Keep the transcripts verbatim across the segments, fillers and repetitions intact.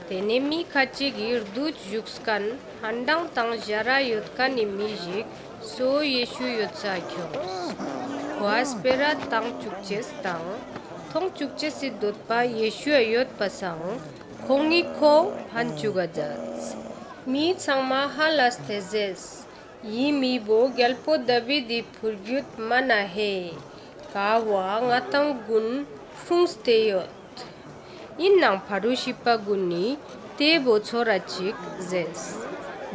ཏེ་ནེ་མི་ཁ་ཅིག་གི་རྡུད་ཞུགས་ཁན་ཧན་ཏང་དང་ཞ་ར་ཡོད་ཁན་ནི་མི་ཞིག་སོ་ཡེ་ཤུ་ཡོད་ས་ཁྱོངས། ཁོའ་སྤེ་ར་ཏང་ཅུག་ཅེས་དང་ཐོང་ཅུག་ཅེས་སི་དོད་པ་ཡེ་ཤུའ་ཡོད་པ་སང་ཁོང་ངི་ཁོ་ཕན་ཅུག་ག་ཛདས། མི་ཚང་མ་ཧ་ལས་ཏེ་ཟེརས། འི་མི་བོ་གྱལ་པོ་དཱ་བིད་དི་པུར་གྱུད་མན་ན་ཧེ། ཀ་བོའ་ང་དང་གུན་སྲུངས་ཏེ་ཡོད། ཨིན་ནའང་ཕ་རུ་ཤི་པ་གུན་ནི་ཏེ་བོ་ཚོར་ར་ཅིག་ཟེརས།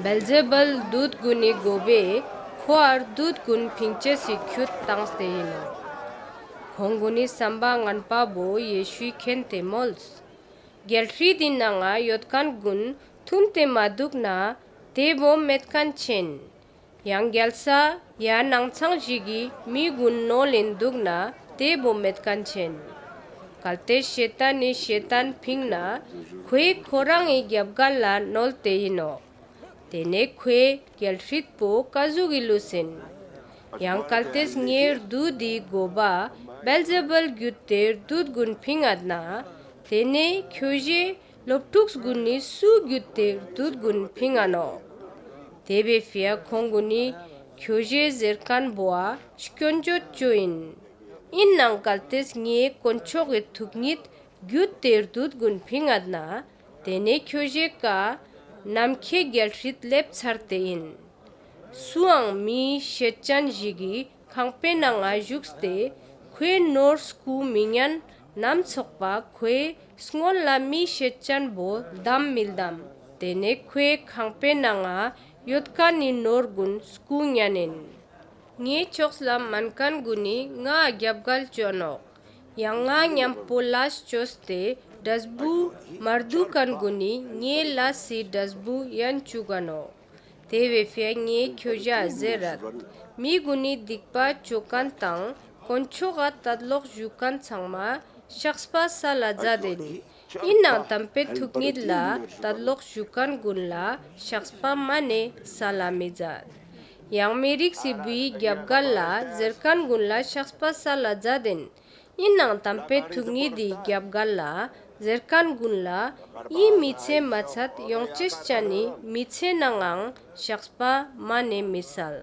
བེལ་ཛེ་བུལ་རྡུད་གུན་ནི་གོ་བས་ཁོའ་རྡུད་གུན་ཕིང་ཅེས་སི་ཁྱུད་ཏངས་ཏེ་ཨིན་ནོག། ཁོང་གུན་ནི་སམ་པ་ངན་པ་བོ་ཡེ་ཤུའི་ཁྱེན་ཏེ་མོལས། གྱལ་སྲིད་དི་ནང་ང་ཡོད་ཁན་གུན་ཐུན་ཏེ་མ་དུག་ན་ཏེ་བོ་མེད་ཁན་ཆེན། ཡང་གྱལ་ས་ཡ་ནང་ཚང་ཞིག་གི་མི་གུན་ནོལ་ཨིན་དུག་ན་ཏེ་བོ་མེད་ཁན་ཆེན། གལ་ཏེ་ཤེ་ཏཱན་ནི་ཤེ་ཏཱན་ཕིང་ན་ཁོའེ་ཁོ་རང་ངི་གྱབ་གལ་ལ་ནོལ་ཏེ་ཨིན་ནོག། ཏེ་ནེ་ཁོའེ་གྱལ་སྲིད་པོ་ཀ་ཟུག་གི་ལུས་ཨིན། ཡང་གལ་ཏེ་ངའེ་རྡུད་དི་གོ་བ་བེལ་ཛེ་བུལ་གྱུད་ཏེ་རྡུད་གུན་ཕིང་ངད་ན་ཏེ་ནེ་ཁྱོ་ཞའེ་ལོབ་ཕྲུགས་གུན་ནི་སུ་གྱུད་ཏེ་རྡུད་གུན་ཕིང་ང་ནོག། ཏེ་བོའེ་ཕིའ་ཁོང་གུན་ནི་ཁྱོ་ཞའེ་ཟེར་ཁན་བོའ་སྐྱོན་བརྗོད་ཅོ་ཨིན། ཨིན་ནའང་གལ་ཏེ་ངའེ་དཀོན་མཆོག་གི་ཐུག་ཉིད་གྱུད་ཏེ་རྡུད་གུན་ཕིང་ངད་ན་ཏེ་ནེ་ཁྱོ་ཞའེ་ཀ་ནམ་ཁའེ་གྱལ་སྲིད་ལེབ་ཚར་ཏེ་ཨིན། སུའང་མི་ཤེད་ཅན་ཞིག་གི་ཁང་པའེ་ནང་ང་ཞུགས་ཏེ་ཁོའེ་ནོར་སྐུ་མི་ཉན་ནམ་ཚག་པ་ཁོའེ་སྔུན་ལ་མི་ཤེད་ཅན་བོ་དམ་མི་ལྡམ། ཏེ་ནེ་ཁོའེ་ཁང་པའེ་ནང་ང་ཡོད་ཁན་ནི་ནོར་གུན་སྐུ་ཉན་ཨིན། ངའེ་ཕྱོགས་ལ་མན་ཁན་གུན་ནི་ངའ་གྱབ་གལ་ཅོ་ནོག། ཡང་ང་ཉམ་པོ་ལས་ཅོས་ཏེ་དྲས་བུ་མ་རྡུ་ཁན་གུན་ནི་ངའེ་ལས་སི་དྲས་བུ་ཡན་ཅུག་ག་ནོག། ཏེ་བོའེ་ཕིའ་ངའེ་ཁྱོ་ཞའ་ཟེར་རད། མི་གུན་ནི་སྡིག་པ་ཅོ་ཁན་དང་དཀོན་མཆོག་ག་ཏད་ལོག་ཞུ་ཁན་ཚང་མའ་ཤགས་པ་སལ་ལ་ཛད་ཨིན། ཨིན་ནའང་ཏམ་པའེ་ཐུག་ཉིད་ལ་ཏད་ལོག་ཞུ་ཁན་གུན་ལ་ཤགས་པ་མ་ནེ་སལ་ལ་མི་ཛད། ཡང་མི་རིགས་སི་བུའི་གྱབ་གལ་ལ་ཟེར་ཁན་གུན་ལ་ཤགས་པ་སལ་ལ་ཛད་ཨིན། ཨིན་ནའང་ཏམ་པའེ་ཐུག་ཉིད་དི་གྱབ་གལ་ལ་ཟེར་ཁན་གུན་ལ་འི་མི་ཚེ་མ་ཚད་ཡོང་ཅེས་ཅན་ནི་མི་ཚེའེ་ནང་ངའང་ཤགས་པ་མ་ནེ་མི་སལ།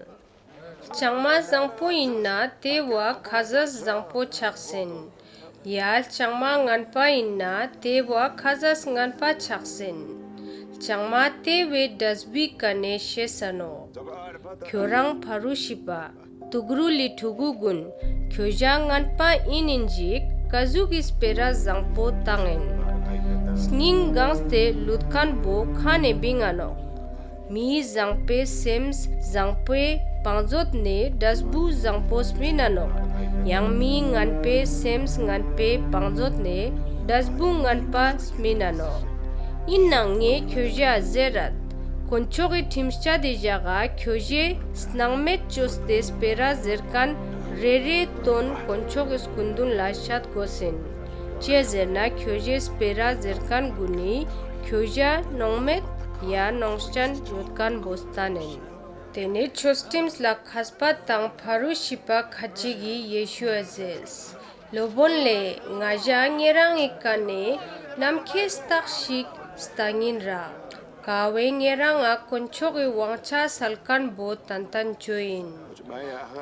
ལྕང་མ་ཟང་པོ་ཨིན་ན་ཏེ་བོའ་ཁ་ཟས་ཟང་པོ་ཆགས་ཨིན། ཡ་ལྕང་མ་ངན་པ་ཨིན་ན་ཏེ་བོའ་ཁ་ཟས་ངན་པ་ཆགས་ཨིན། ལྕང་མ་ཏེ་བོའེ་དྲས་བུའི་ཀ་ནེ་ཤེས་ས་ནོག། ཁྱོ་རང་ཕ་རུ་ཤི་པ་དུག་རུལ་ལི་ཕྲུ་གུ་གུན་ཁྱོ་ཞ་ངན་པ་ཨིན་ཨིན་ཞིག་ཀ་ཟུག་གི་སྤེ་ར་ཟང་པོ་ཏང་ཨིན། སྙིང་གངས་ཏེ་ལུད་ཁན་བོ་ཁ་ནེ་བིང་ང་ནོག། མི་ཟང་པོའེ་སེམས་ཟང་པོའེ་བང་ཛོད་ནེ་དྲས་བུ་ཟང་པོ་སྨིན་ན་ནོག། ཡང་མི་ངན་པའེ་སེམས་ངན་པའེ་བང་ཛོད་ནེ་དྲས་བུ་ངན་པ་སྨིན་ན་ནོག། ཨིན་ནའང་ངའེ་ཁྱོ་ཞའ་ཟེར་རད། དཀོན་མཆོག་གི་ཁྲིམས་ཅད་དི་ཞག་ག་ཁྱོ་ཞའེ་སྣང་མེད་ཅོས་ཏེ་སྤེ་ར་ཟེར་ཁན་རེ་རེའི་དོན་དཀོན་མཆོག་གི་སྐུན་དུན་ལ་ཤད་གོས་ཨིན། ཅིའ་ཟེར་ན་ཁྱོ་ཞའེ་སྤེ་ར་ཟེར་ཁན་གུན་ནི་ཁྱོ་ཞའ་ནོང་མེད་ཡ་ནོང་ཅན་ཡོད་ཁན་བོ་སྟན་ཨིན། ཏེ་ནེ་ཆོས་ཁྲིམས་ལ་ཁས་པ་དང་ཕ་རུ་ཤི་པ་ཁ་ཅིག་གི་ཡེ་ཤུའ་ཟེརས། ལོབ་པོན་ལེ་ང་ཞའ་ཉེ་རང་ངི་ཀ་ནེ་ནམ་ཁའེ་རྟགས་ཤིག་སྟན་ཨིན་རག། ཀ་བོའེ་ཉེ་རང་ང་དཀོན་མཆོག་གི་ཝང་ཆ་སལ་ཁན་བོ་ཏན་ཏན་ཅོ་ཨིན།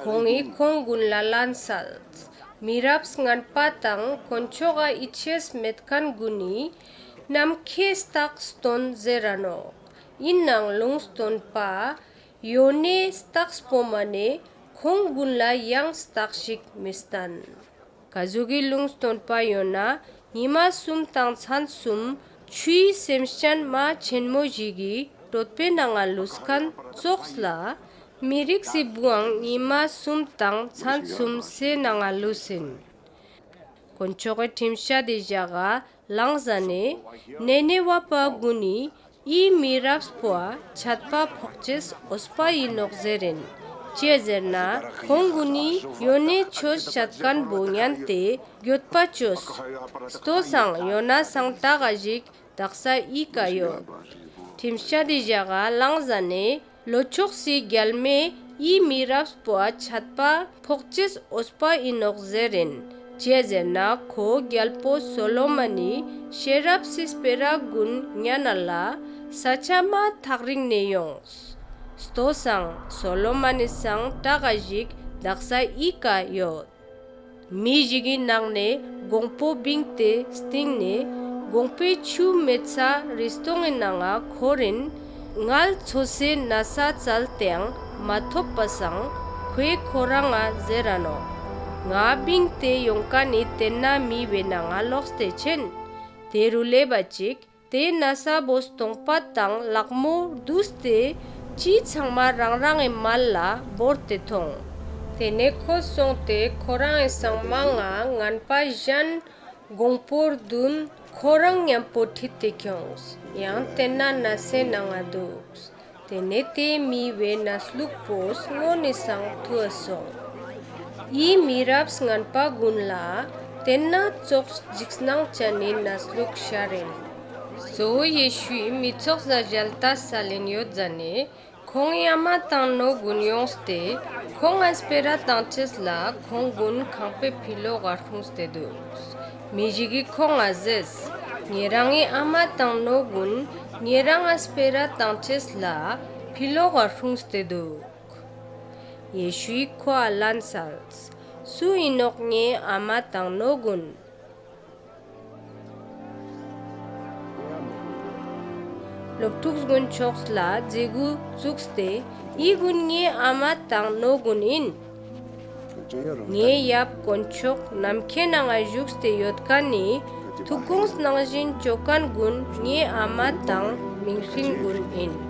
ཁོང་ངི་ཁོང་གུན་ལ་ལན་སལས། མི་རབས་ངན་པ་དང་དཀོན་མཆོག་ག་ཨིད་ཆེས་མེད་ཁན་གུན་ནི་ནམ་ཁའེ་རྟགས་སྟོན་ཟེར་ར་ནོག། ཨིན་ནའང་ལུང་སྟོན་པ་ཡོ་ནའེ་རྟགས་པོ་མ་ནེ་ཁོང་གུན་ལ་ཡང་རྟགས་ཤིག་མི་སྟན། ཀ་ཟུག་གི་ལུང་སྟོན་པ་ཡོ་ནའ་ཉི་མ་སུམ་དང་ཚན་སུམ་ཆུའི་སེམས་ཅན་མ་ཆེན་མོ་ཞིག་གི་གྲོད་པའེ་ནང་ང་ལུས་ཁན་ཙོགས་ལ་མི་རིགས་སི་བུའང་ཉི་མ་སུམ་དང་ཚན་སུམ་སའེ་ནང་ང་ལུས་ཨིན། དཀོན་མཆོག་གི་ཁྲིམས་ཅད་དི་ཞག་ག་ལངས་ཟ་ནེ་ནེ་ནེ་ཝ་པ་གུན་ནི་འི་མི་རབས་པོའ་ཆད་པ་ཕོག་ཅེས་འོས་པ་ཨིན་ནོག་ཟེར་ཨིན། ཅིའ་ཟེར་ན་ཁོང་གུན་ནི་ཡོ་ནའེ་ཆོས་ཤད་ཁན་བོ་ཉན་ཏེ་གྱོད་པ་ཅོས། ལྟོས་སང་ཡོ་ནའ་སང་ཏག་ག་ཞིག་དག་ས་འི་ཀ་ཡོད། ཁྲིམས་ཅད་དི་ཞག་ག་ལངས་ཟ་ནེ་ལོ་ཅོག་སི་གྱལ་མོའེ་འི་མི་རབས་པོའ་ཆད་པ་ཕོག་ཅེས་འོས་པ་ཨིན་ནོག་ཟེར་ཨིན། ཅིའ་ཟེར་ན་ཁོ་གྱལ་པོ་སོ་ལོ་མོན་ནི་ཤེས་རབ་སི་སྤེ་ར་གུན་ཉན་ན་ལ་ས་ཆ་མ་ཐག་རིང་ནེ་ཡོངས། ལྟོས་སང་སོ་ལོ་མོན་ནི་སང་ཀྲག་ག་ཞིག་དག་ས་འི་ཀ་ཡོད། མི་ཞིག་གི་ནང་ནེ་གོང་པོ་བིངས་ཏེ་སྟིང་ནེ་གོང་པོའེ་ཆུ་མེད་ས་རི་སྟོང་ངི་ནང་ང་ཁོར་རིན། ངལ་ཚོ་སའེ་ནས་ཙལ་ཏེའང་མ་ཐོབ་པ་སང་ཁོའེ་ཁོ་རང་ང་ཟེར་ར་ནོག། ང་བིངས་ཏེ་ཡོང་ཁན་ནི་ཏེན་ན་མི་བོའེ་ནང་ང་ལོགས་ཏེ་ཆེན། ཏེ་རུ་ལེབ་བ་ཅིག་ཏེ་ནས་བོ་སྟོང་པ་དང་ལག་མོ་རྡུས་ཏེ་ཅི་ཚང་མ་རང་རང་ངི་མལ་ལ་བོར་ཏེ་ཐོང་། ཏེ་ནེ་ཁོ་སོང་སྟེ་ཁོ་རང་ངི་སང་མང་ང་ངན་པ་ཞན་གོང་པོ་རྡུན་ཁོ་རང་ཉམ་པོ་ཁྲིད་དེ་ཁྱོངས། ཡང་ཏེན་ན་ནས་སའེ་ནང་ང་དུགས། ཏེ་ནེ་ཏེ་མི་བོའེ་ནས་ལུག་པོ་སྔུན་ནི་སང་ཐུའ་སོང་། འི་མི་རབས་ངན་པ་གུན་ལ་ཏེན་ན་ཙོགས་ཇིགས་སྣང་ཅན་ནི་ནས་ལུག་ཤར་རིན། གཙོ་བོ་ཡེ་ཤུའི་མི་ཚོགས་ལ་ཞལ་ཏ་སལ་ལིན་ཡོད་ཟ་ནེ་ཁོང་ངི་ཨ་མ་དང་ནོ་གུན་ཡོངས་ཏེ་ཁོང་ང་སྤེ་ར་ཏང་ཅེས་ལ་ཁོང་གུན་ཁང་པའེ་ཕི་ལོག་ག་ཁྲུངས་ཏེ་དུགས། མི་ཞིག་གི་ཁོང་ང་ཟེརས། ཉེ་རང་ངི་ཨ་མ་དང་ནོ་གུན་ཉེ་རང་ང་སྤེ་ར་ཏང་ཅེས་ལ་ཕི་ལོག་ག་ཁྲུངས་ཏེ་དུག། ཡེ་ཤུའི་ཁོའ་ལན་སལས། སུ་ཨིན་ནོག་ངའེ་ཨ་མ་དང་ནོ་གུན། ལོབ་ཕྲུགས་གུན་ཕྱོགས་ལ་ཛེ་གུ་ཙུགས་ཏེ་འི་གུན་ངའེ་ཨ་མ་དང་ནོ་གུན་ཨིན། ངའེ་ཡབ་དཀོན་མཆོག་ནམ་ཁའེ་ནང་ང་ཞུགས་ཏེ་ཡོད་ཁན་ནི་ཐུགས་དགོངས་ནང་ཞིན་ཅོ་ཁན་གུན་ངའེ་ཨ་མ་དང་མིང་སྲིང་གུན་ཨིན།